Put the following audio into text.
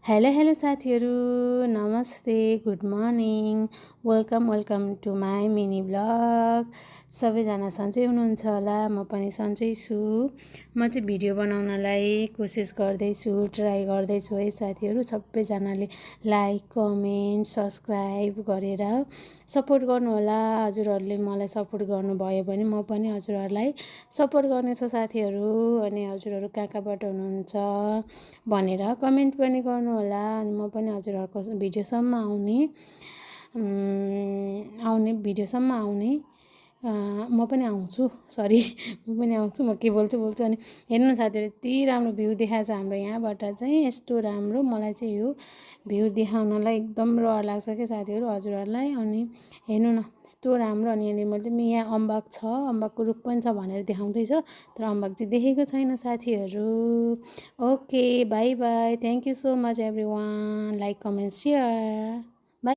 Hello साथीहरू, नमस्ते, good morning, welcome to my mini vlog. सबैजना सन्चै हुनुहुन्छ होला, म पनि सन्चै छु। म चाहिँ भिडियो बनाउनलाई कोसिस गर्दैछु, ट्राई गर्दैछु है साथीहरू। सबैजनाले लाइक, कमेन्ट, सब्सक्राइब गरेर सपोर्ट गर्नुहोला। हजुरहरूले मलाई सपोर्ट गर्नुभयो भने म पनि हजुरहरूलाई सपोर्ट गर्नेछु साथीहरू। अनि हजुरहरू कहाँबाट हुनुहुन्छ भनेर कमेन्ट पनि गर्नुहोला। अनि म पनि हजुरहरूको भिडियोसम्म भिडियोसम्म आउने म पनि आउँछु। म पनि आउँछु। म के बोल्छु अनि हेर्नु न साथीहरू, यति राम्रो भ्यू देखाएको छ हाम्रो यहाँबाट चाहिँ। यस्तो राम्रो, मलाई चाहिँ यो भ्यू देखाउनलाई एकदम रहर लाग्छ क्या साथीहरू हजुरहरूलाई। अनि हेर्नु न, यस्तो राम्रो। अनि यहाँनिर मैले चाहिँ यहाँ अम्बक छ, अम्बकको रुख पनि छ भनेर देखाउँदैछ, तर अम्बक चाहिँ देखेको छैन साथीहरू। Okay, by by, thank you so much every one, like, comment, share.